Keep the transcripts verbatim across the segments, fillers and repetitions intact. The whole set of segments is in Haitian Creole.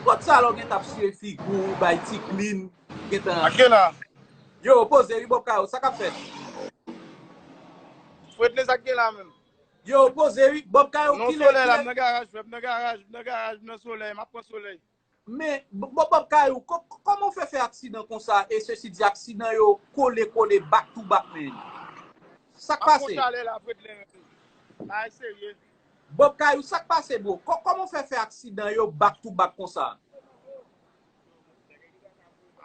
Kot sa lè w gen t ap siye figi w, bay ti klin, gentan. Sa k gen la? Yo, poze wi, Bob Kayou, sa k ap fèt? Fredley, sa k gen la menm? Yo, poze wi, Bob Kayou, Non, kilè, solèy la, kilè? M nan garaj, frè, m nan garaj, m nan garaj, m nan solèy, m ap pran solèy. Men, Bob, Bob Kayou, kò-, kò-, kòman w fè fè aksidan konsa? E sesi di aksidan yo kole kole, back to back, men. Sa k M ap pran pase? Chalè la, Fredley, men. Bagay serye. Bob Kayou, sa k pase, bro? Kò-, kòman w fè fè aksidan yo back to back konsa?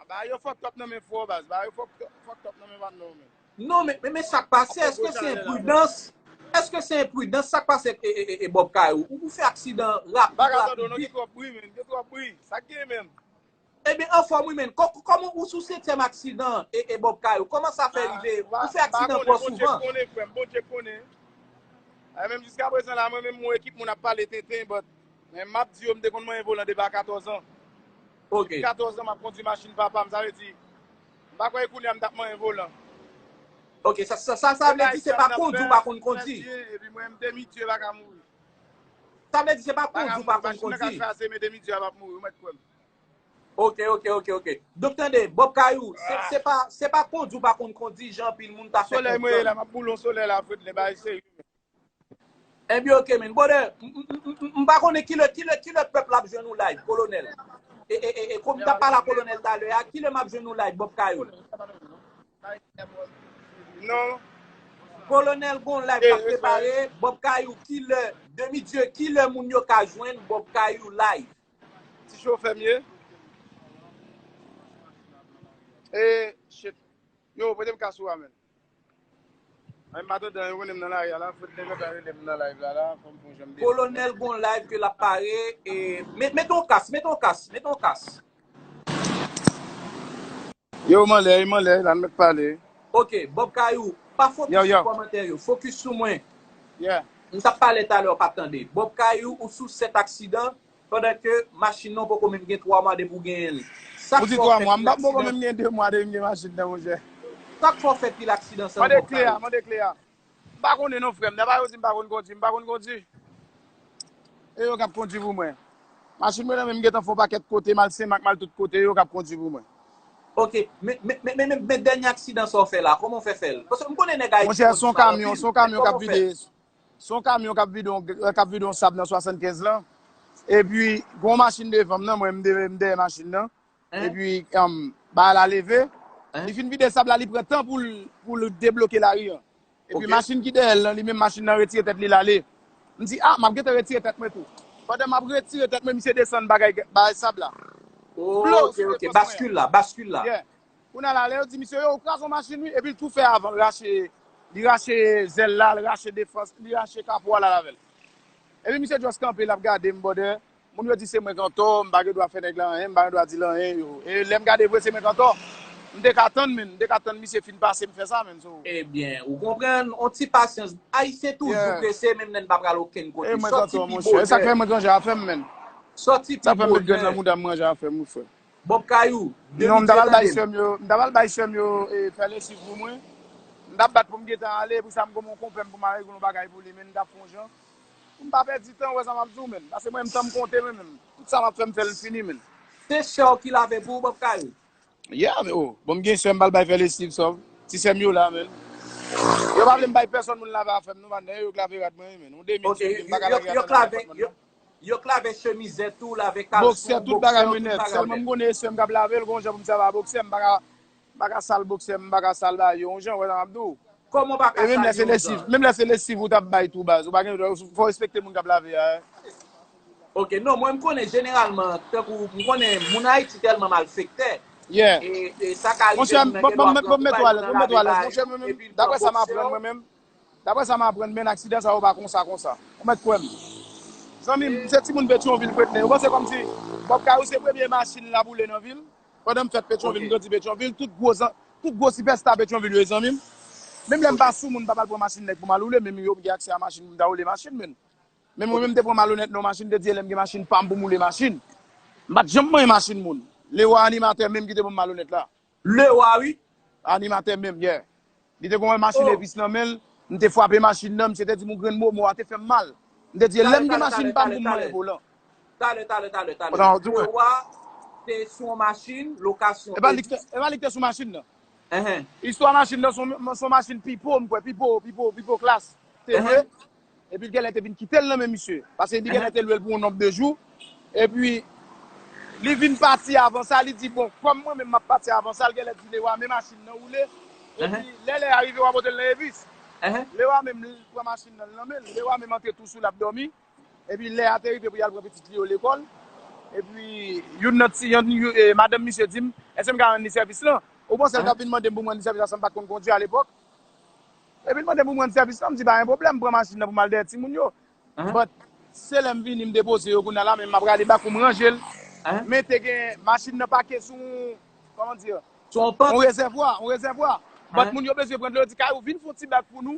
Ah, bagay yo fucked up nan men frè w, baz. Bagay yo fucked up, fucked up nan men patnè w, men. Non, men, men, men sa k pase, èske se enpridans? Èske se enpridans? Sa k pase, e, e, e, e Bob Kayou? Ou, ou fè aksidan rapid, Bagay tande w, non, rapid. Gen twòp bri, men. Gen twòp bri. Sa k gen, men? Ebyen, anfòm wi, men. Kò-, kò-, kòman ou sou setyèm aksidan, e, e Bob Kayou? Kòman sa fè rive? Ou fè aksidan twò souvan? Bondye konnen, frè m, Bondye konnen. Ay, menm jiska prezan la, mwen menm, yon ekip moun ap pale tenten, but, men m ap di yo, m te konn manyen volan depi a katòz an. Ok. Depi katòz an, m ap kondwi machin papa m, sa vle di, m pa kwè kounye a m t ap manyen volan. Ok, sa, sa, sa, sa vle di se pa kondwi ou pa konn kondwi. Epi mwen, m demi Dye pa ka mouri. Sa vle di se pa kondwi ou pa konn kondwi. Kraze, men demi Dye a p ap mouri, ou mèt kwè m. Ok, ok, ok, ok. Donk, tande, Bob Kayou, se, se pa, se pa kondwi ou pa konn kondwi, jan anpil moun ta fè konprann. Solèy mwen ye la, m ap boule yon solèy la, Fredley, bagay serye. Ebyen, ok, men. Brother, m, m, m, m, m pa konnen kilè, kilè, kilè pèp la ap jwenn ou live, kolonèl. E, e, e, e, kòm m t ap pale a kolonèl talè a, kilè m ap jwenn ou live, Bob Kayou? Non. Kolonèl gon live k ap prepare, Bob Kayou, kilè, demi Dye, kilè moun yo ka jwenn Bob Kayou live? Ti chofè m ye. E, shit. Yo, pote m kas ou a, men. Ay, m pa tande anyen, ou konnen m nan lari a la, fout nèg yo ta rele m nan live la, la, fò m fè yon jan m defann. Kolonèl gon live ke l ap pare, e, met, met yon kas, met yon kas, met yon kas. Yo, m anlè, m anlè, la n mèt pale. Ok, Bob Kayou, pa fokis sou kòmantè yo, fokis sou mwen. Yeah. M t ap pale talè, w pa t tande. Bob Kayou, ou sou sèt aksidan, pandan ke machin nan poko menm gen twa mwa depi w genyen l. Sa k fè w fè pil aksidan? Ou di twa mwa, m pa poko menm gen de mwa depi m gen machin nan, monchè. Sa k fè w fè pil aksidan sa yo, Bob Kayou? Mande kle a, mande kle a. M pa konnen non, frè m. Dapre yo di m pa konn kondwi, m pa konn kondwi. E yo k ap kondwi pou mwen. Machin mwen nan men m gentan fè yon pakèt kote, m al Senmak, m al tout kote, yo k ap kondwi pou mwen. Ok, men, men, men, men, men dènye aksidan sa w fè la, kòman w fè fè l? Paske m konnen nèg Ayiti kondwi mal anpil, men kòman w fè? Monchè, se yon kamyon, se yon kamyon k ap vide, se yon kamyon k ap vide yon, k ap vide yon sab nan swasannkenz lan. Epi, gen yon machin devan m nan, mwen, m de-, m dèyè machin nan. Epi, um, bagay la leve. Li fin vide sab la, li pran tan pou l, pou l debloke lari an. Epi machin ki dèyè l lan, li menm machin nan retire tèt li l ale. M di, a, m ap gentan retire tèt mwen tou. Pandan m ap retire tèt mwen, misye desann bagay, bagay sab la. Ok, ok, baskil la, baskil la. Yeah. Kounye a la, lè yo di misye, yo, ou kraze yon machin wi, epi l tou fè avan, l rache, li rache zèl la, l rache defans, li rache kapo a la avè l. Epi misye just kanpe, l ap gade m, brother. Moun yo di se mwen k antò, m pa gen dwa fè nèg la anyen, m pa gen dwa di l anyen, yo. E lè m gade vre, se mwen k antò. M te ka tann, men, m te ka tann misye fin pase m fè sa, men, so. Ebyen, ou konprann, on ti pasyans. Ayisyen toujou prese, menm lè n pa pral okenn kote. Sòti pi bonè. E sa k fè mwen ranje afè m, men. Sòti pi bonè. Sa fè m met grenn nan mouda m, m ranje afè m, wi, frè. Bob Kayou, non, m t ap al bay sè m yo, m t ap al bay sè m yo, e, fè lesiv pou mwen. M t ap bat pou m gentan ale, pou sa m gon yon konpè m pou m al regle yon bagay pou li, men m t ap fè yon jan. Pou m pa pèdi tan, ou wè sa m ap di w, men. Paske mwen, m tan m konte, mwen menm. Tout sa m ap fè, m fè l fini, men. Se sè w ki lave pou ou, Bob Kayou? Yeah, men, oh, bon, m gen sè m pral bay fè lesiv, sòv. Ti sè m yo la, men. Yo pa vle m bay pèsòn moun lave afè m, non, patnè, yo k lave rad mwen, men. Yon demi, m pa ka lave rad nan afè moun, non. Yo k lave chemizèt ou, lave kalson, boksè, tout bagay mwen nèt. Sèlman m konnen e sè m k ap lave l, gon jan pou m sèvi a boksè, m pa ka, m pa ka sal boksè, m pa ka sal bagay yo, yon jan, ou wè sa m ap di w. Kòman w pa ka sal yo yon jan? Menm lè se lesiv ou t ap bay tou, baz, ou pa gen dwa, fò w respekte moun k ap lave a. Ok, non, mwen m konnen jeneralman, tankou, m konnen moun Ayiti tèlman malfektè. Yeah. E, e sa ka rive moun nan gen dwa pran ou bay nan lave la, epi l pran boksè w. Daprè sa m aprann mwen menm, Daprè sa m aprann, men aksidan sa yo pa konsa, konsa. Ou mèt kwè m. Zanmi m, se timoun Petyonvil k ret la. Yo panse kòmsi Bob Kayou se premye machin l ap woule nan vil. Pandan m fèt Petyonvil, m grandi Petyonvil, tout gwo zan-, tout gwo sipèsta Petyonvil yo, zanmi m. Menm lè m pa sou moun, m pa pral pran machin nèg pou m al woule, men yo, m gen aksè a machin pou m ta woule machin, men. Men mwen menm, m te pran malonèt nan machin, m te di, e lè m gen machin pa m pou m woule machin. M pa t janm manyen machin moun. Lewa animatè menm ki te ban m malonèt la. Lewa, wi. Animatè menm, yeah. Li te gon machin evis nan men l. M te frape machin nan, misye te di m ou grenn mo, mo a te fè m mal. M te di, e lè m gen machin pa m pou m manyen volan. Talè, talè, talè, talè. Lewa te sou yon machin, lokasyon. E pa li ki te sou machin nan. Istwa machin nan, se yon machin Pipo, m kwè, Pipo, Pipo, Pipo Klas. Te lwe. Epi l genlè te vin kite l nan men misye. Paske li genlè te lwe l pou yon nonb de jou. Epi, li vin pati avan sa, li di, bon, kòm mwen menm m ap pati avan sa, l genlè di Lewa, men machin nan woule. Epi, lè lè a rive, w a pote l nan Evis. Lewa menm, li pran machin nan, l nan men l. Lewa menm antre tou sou l ap dòmi. Epi lè a te rive pou y al pran pitit li yo lekòl. Epi youn nan ti, yon, yon, e, madanm misye di m, èske m ka rann li sèvis lan? Ou panse l t ap vin mande m pou m rann li sèvis la san m pa t konn kondui alepòk? Epi l mande m pou m rann sèvis lan, m di pa gen pwoblèm, m pran machin nan pou m al dèyè timoun yo. But se lè m vini, m depoze yo kounye a la, men m ap rale bak pou m ranje l. Men te gen machin nan pake sou, kòman di, yon rezèvwa, yon rezèvwa. But moun yo bezwen pran dlo, yo di, Kayou, vin fè yon ti bak pou nou.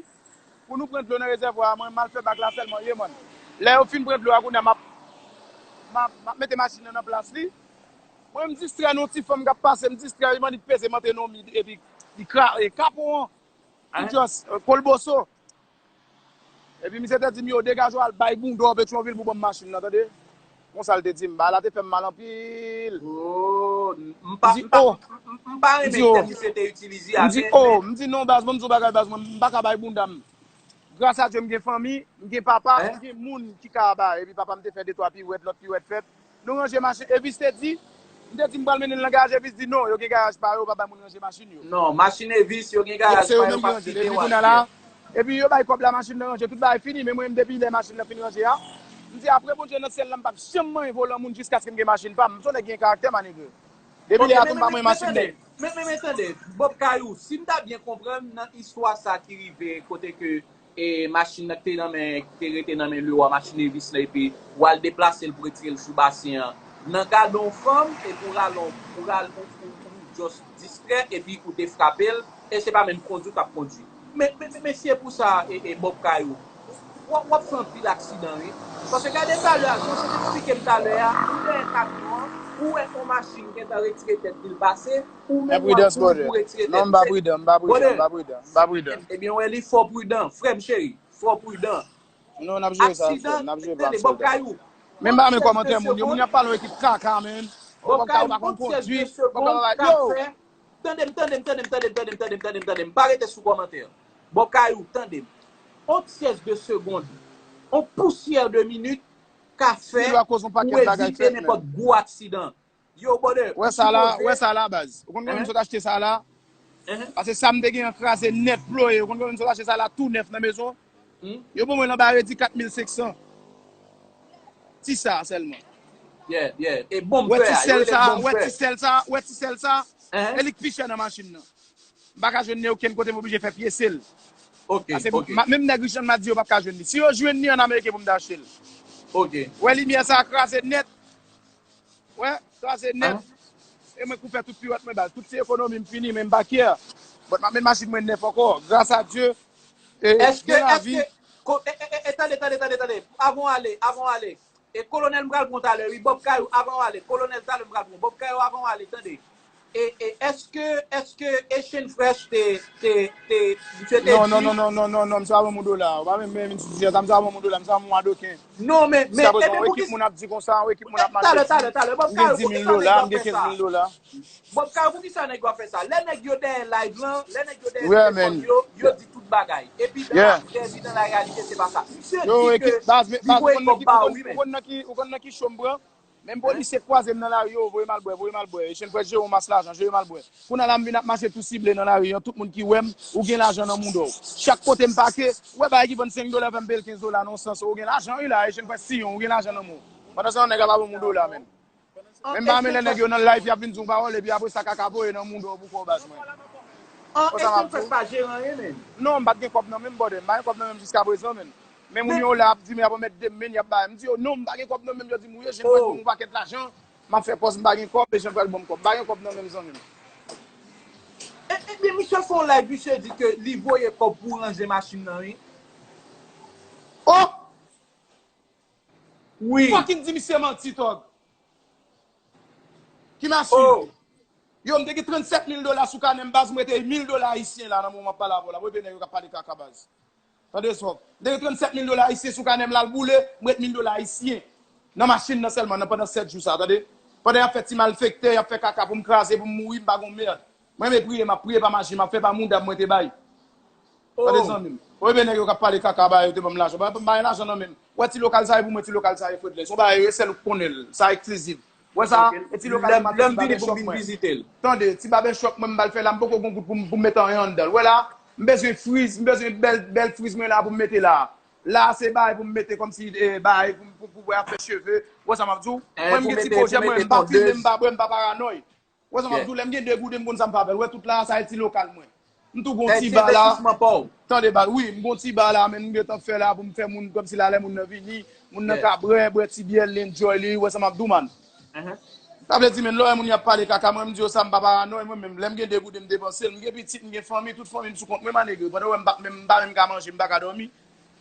Pou nou pran dlo nan rezèvwa a, mwen m al fè bak la sèlman, ye man. Lè yo fin pran dlo a, kounye a m ap, m ap, m ap mete machin nan nan plas li. Mwen m distrè nan yon ti fanm k ap pase, m distrè, li mande peze m antre nan yon mid, epi li kra-, e, kapon an, li just, e, kolboso. Epi misye te di m, yo, degaje w al bay bounda w Petyonvil pou ban m machin nan, tande. Konsa l te di m, bagay la te fè m mal anpil. Oh, m pa, m pa, m pa renmen tèm misye te itilize a, men, oh, men m di, non, baz, ban m di w bagay, baz, mwen, m pa ka bay bounda m. Gras a Dye, m gen fanmi, m gen papa, m gen moun ki ka bay. Epi papa m te fè de twa piwèt, lòt piwèt fèt. Nou ranje machin. Evis te di, m te di m pral mennen l nan garaj, Evis di non, yo gen garaj pa yo, yo pa bay moun ranje machin yo. Non, machin Evis, yo gen garaj pa yo, pa kite w achte. Epi yo bay kòb la, machin nan ranje, tout bagay fini, men mwen menm depi lè machin nan fin ranje a, m di apre Bondye nan syèl la, m p ap janm manyen volan moun jiskaske m gen machin pa m. M se yon nèg ki gen karaktè, manegre. Depi lè a tou m pa manyen machin nèg. Men, men, men, tande, Bob Kayou, si m ta byen konprann nan istwa sa ki rive kote ke e machin nan ki te nan men, ki te rete nan men Lewa, machin Evis la, epi w al deplase l pou retire l sou basen an. Nan gade yon fanm, epi w rale, w rale, ou, ou, ou just distrè, epi ou te frape l, e se pa menm kondui w t ap kondui. Men, men, men, men se pou sa, e, e Bob Kayou, w ap, w ap fè anpil aksidan, wi. Paske gade talè a, jan w te eksplike m talè a, ou dèyè kamyon an, ou wè yon machin gentan retire tèt li l pase, ou menm w ap kouri pou retire tèt li. Non, m pa pridan, m pa pridan, m pa pridan, m pa pridan. Ebyen, wè li fò pridan, frè m cheri. Fò pridan. Non, n ap jere sa, frè m, n ap jere pa m sòlda. Men m pa renmen kòmantè moun yo, moun y ap pale yon ekip kaka, men. Bob Kayou, yon tyès de segonn ka fè. Tande m, tande m, tande m, tande m, tande m, tande m, tande m, tande m. Pa rete sou kòmantè. Bob Kayou, tande m. Yon tyès de segonn, yon pousyè de minit ka fè ou evite nenpòt gwo aksidan. Yo, brother, ou sipoze. Wè sa la, wè sa la, baz. Ou konn konbyen m sot achte sa la? Paske sa m te gen an kraze nèt, ploye. Ou konn konbyen m sot achte sa la tou nèf nan mezon? Yo ban mwen l anba redi kat mil senk san. Ti sa sèlman. Yeah, yeah. E bon m fè a, yo rele l bon m fè. Wè ti sèl sa, wè ti sèl sa. E li k pi chè nan machin nan. M pa ka jwenn li okenn kote, m oblije fè pyese l. Paske menm nèg rich lan m ap di yo p ap ka jwenn li. Si yo jwenn li ann Ameriken pou m ta achte l. Wè limyè sa a kraze nèt. Wè, kraze nèt. E mwen k pou fè tout piwèt mwen, baz. Tout ti ekonomi m fini, men m pa care. But m ap met machin mwen nèf ankò. Gras a Dye, e, gen lavi. Èske, èske, e, e, e, tande, tande, tande, tande. Avan w ale, avan w ale. E kolonèl, m pral pran w talè, wi. Bob Kayou, avan w ale. Kolonèl, talè, m pral pran w. Bob Kayou, avan w ale, tande. E, e, èske, èske Echange Fresh te, te, te, misye te di. Non, non, non, non, non, non, non, misye pa ban m yon dola. Ou pa menm, menm, misye pa ban m yon dola, misye pa ban m yon adoken. Non, men, men, e, men, yon ekip moun ap di konsa, yon ekip moun ap mache di m gen di mil dola, m gen kenz mil dola. Bob Kayou, poukisa nèg yo ap fè sa? Lè nèg yo dèyè live lan, lè nèg yo dèyè telefòn yo, yo di tout bagay. Epi nan la vrè vi, nan la reyalite, se pa sa. Misye di ke li voye kòb ba ou, wi, men. Ou konn nan ki, ou konn nan ki cho m pran? Menm polisye kwaze m nan lari, yo, voye m al bwè, voye m al bwè. Echange Fresh jere yon mas lajan, jere m al bwè. Kounye a la, m vin ap mache tou sible nan lari an, tout moun ki wè m, ou gen lajan nan mouda w. Chak kote m pake, ou wè bagay ki vann senk dola, fè m peye l kenz dola nan yon sans, ou gen lajan, wi, la, Echange Fresh Siyon, ou gen lajan nan men w. Pandan se tan, nèg la pa ban m yon dola, menm. Men m pa renmen lè nèg yo nan live, y ap vin di yon pawòl, epi apre sa kaka voye nan mouda w pou kò w, baz mwen. An, Echange Fresh pa jere anyen, menm. Non, m pa t gen kòb nan men m, brother. M pa gen kòb nan men m jiskaprezan, menm. Men moun yo la ap di m y ap remèt de m, men y ap bay. M di yo, non, m pa gen kòb nan men m, yo di m, wi, Echange Fresh ban m yon pakèt lajan, m ap fè pòz, m pa gen kòb, Echange Fresh ban m kòb. M pa gen kòb nan men m, zanmi m. E, ebyen, misye fè yon live, misye di ke li voye kòb pou ranje machin nan, wi. Oh! Wi. Fucking di misye manti, tòg. Ki machin? Oh. Yo, m te gen trannsèt mil dola sou kanè m, baz, m rete mil dola ayisyen la nan moman m ap pale avè w la. Mwen vye nèg yo k ap pale kaka, baz. Tande sa. M te gen trannsèt mil dola ayisyen sou kanè m la, l boule, m ret mil dola ayisyen. Nan machin nan sèlman, nan pandan sèt jou sa, tande. Pandan y ap fè ti malfektè, y ap fè kaka pou m kraze, pou m mouri, m pa gon mèd. Mwen, m priye, m ap priye pa machin, m ap fè pa mouda mwen te bay. Tande, zanmi m. Ou ebyen nèg yo k ap pale kaka ba yo te ban m lajan. Ba, ba yo lajan nan men m. Wè ti lokal sa e pou mwen, ti lokal sa e Fredley. Se yon bagay yo sèl ou konnen l. Sa eksklizif. Wè sa, e ti lokal sa m ap fè ti babè chòp mwen. Tande, ti babè chòp mwen m pral fè la, m poko gon goud pou m, pou m mete anyen anndan l. Wè la, m bezwen friz, m bezwen bèl, bèl friz mwen la pou m mete la. La, se bagay pou m mete kòmsi, eh, bagay pou, pou, pou, pou ap fè cheve. Wè sa m ap di w? Mwen, m gen ti pwojè mwen, m pa fimen, m pa bwè, m pa paranòy. Wè sa m ap di w, lè m gen de gouden, m konn sa m fè avè l. Wè tout la, sa e ti lokal mwen. M tou gon ti ba la. Tande ba, wi, m gon ti ba la, men m gentan fè la pou m fè moun, kòmsi la, lè moun nan vini, moun nan ka bwè, bwè ti byè l, li enjoy li, wè sa m ap di w, man. Sa vle di, men, lè w wè moun y ap pale kaka, mwen, m di yo sa, m pa paranòy, mwen menm, lè m gen de gouden, m depanse l, m gen pitit, m gen fanmi, tout fanmi m sou kont mwen, ma nèg, pandan w wè m pa menm, m pa menm ka manje, m pa ka dòmi.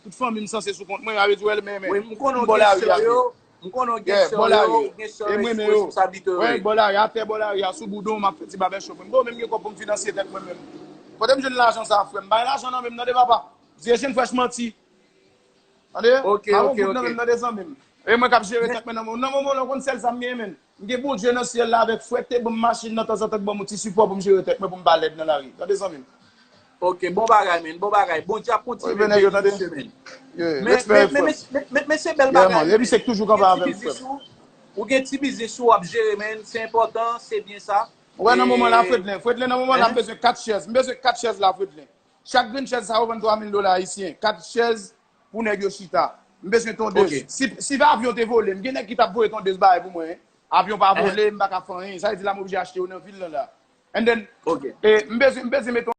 Tout fanmi m sanse sou kont mwen, sa vle di, w wè l, men, men, m bò lari a vre. M konnen w gen sè w yo, gen sè w yo sou responsablite w. Wi, bò lari, atè bò lari a, sou boudon, m ap fè ti babè chòp mwen. M pa menm gen kòb pou m finanse tèt mwen menm. Kote m jwenn lajan sa, frè m? M bay lajan nan men m, tande, papa. Di Eugène Fresh manti. Tande? M pa gon goud nan men m, tande, zanmi m. E mwen k ap jere tèt mwen nan moman. Nan moman w la, w konn sèl sa m genyen, men. M gen Bondye nan syèl la avèk frè k te ban m machin nan, tanzantan k ban m yon ti sipò pou m jere tèt mwen, pou m pa lèd nan lari. Tande, zanmi m. Ok, bon bagay, men, bon bagay. Bondye ap kontinye beni misye, men. Men, men, men, men, men, men se bèl bagay, men. Epi se k toujou kanpe avè m, frè m. Ou gen ti biznis ou ap jere, men, se enpòtan, se byen sa. Ou wè nan moman la, Fredley, Fredley, nan moman la, m bezwen kat chèz. M bezwen kat chèz la, Fredley. Chak grenn chèz sa yo vann twa mil dola ayisyen. Kat chèz pou nèg yo chita. M bezwen tondèz. Si, si avyon te vole, m gen nèg ki t ap voye tondèz bay pou mwen. Avyon pa vole, m pa ka fè anyen. Sa vle di la, m oblije achte yo nan vil lan la. And then, eh, m bezwen, m bezwen met